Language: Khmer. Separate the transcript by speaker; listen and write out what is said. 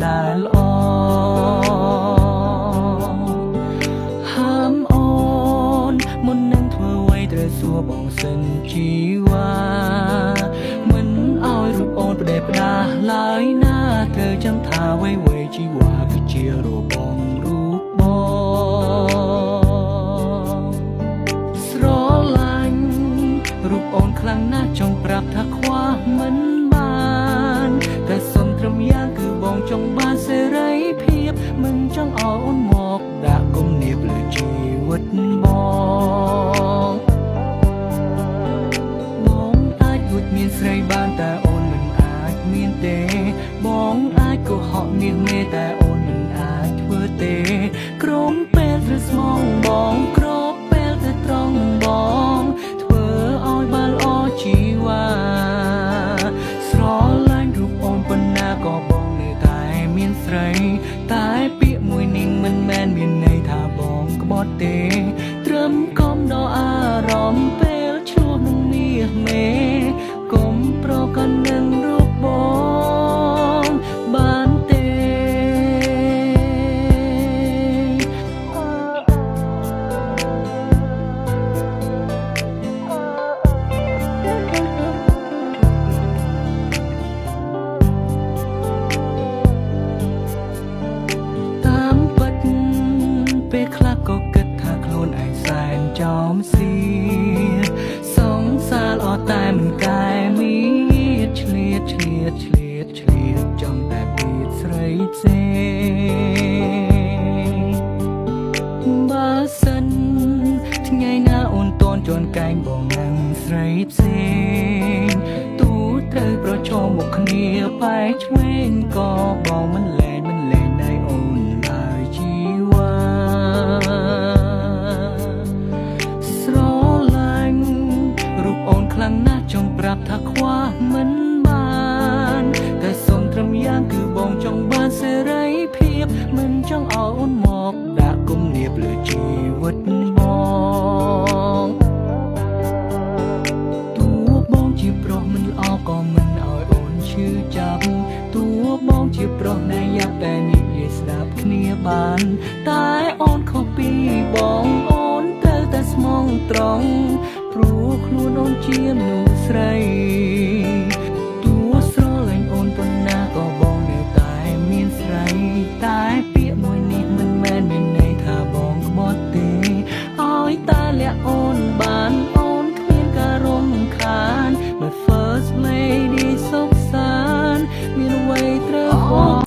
Speaker 1: ដែលល្អហាមអូនមុននឹងធ្វើអ្វីត្រូវសួរបងសិនជីវ៉ាមិនឲ្យរូបអូនផ្ដេសផ្ដាសឡើយណាត្រូវចាំថាអ្វីៗជីវ៉ាគឺជារបងរូបបងស្រឡាញ់រូបអូនខ្លាំងណាស់ចង់ប្រាប់ថាខ្វះមិនបានតែសុំត្រឹមយ៉ាងគឺបងចង់បានសេរីភាពមិនចង់ឲ្យអូនមកដាក់គំនាបលើជីវិតបងបងអាចលួចមានស្រីបានតែអូនមិនអាចមានទេបងអាចកុហកនាងមេតែអូនមិនអាចធ្វើទេក្រុមពេលត្រូវស្មងបងក្របពេលទៅត្រង់បងធ្វើឲ្យបានល្អជីវ៉ាស្រឡាញ់រូបអូនប៉ុណ្ណាក៏បងនៅតែមានស្រីតែពាក្យមួយនេះមិនមែនមានន័យថាបងក្បត់ទេត្រឹមកំដល់អារម្មណ៍ពេលឆ្លោះនឹងមាសមេកុំប្រកាន់នឹងរូបបងបានទេតាមពិតពេលខ្លះក៏គិតថាខ្លួនឯងសែនចោមសៀសងសារអត់តែមិនកែមានឆ្លៀតឆ្លៀតឆ្លៀតឆ្លៀតចង់តែពីស្រីផ្សេងបើសិនថ្ងៃណាអូនតន់ជន់កែងបងនឹងស្រីផ្សេងទូត្រូវប្រឈមមុខគ្នាបែកឆ្វេងក៏បងមិនលែងមិនលែងដៃអូនឡើយជីវ៉ាស្រឡាញ់រូបអូនខ្លាំងណាស់ចង់ប្រាប់ថាខ្វះមិនបានតែសុំត្រឹមយ៉ាងគឺបងចង់បានសេរីភាពមិនចង់ឲ្យអូនមកដាក់គំនាបលើជីវិតបងតួបងជាប្រុសមិនល្អក៏មិនឲ្យអូនឈឺចាប់តួបងជាប្រុសណែយ៉ាប់តែនិយាយស្ដាប់គ្នាបានតែអូនខុសពីបងអូនត្រូវតែស្មងត្រង់ព្រោះខ្លួនអូនជាមនុស្សស្រី។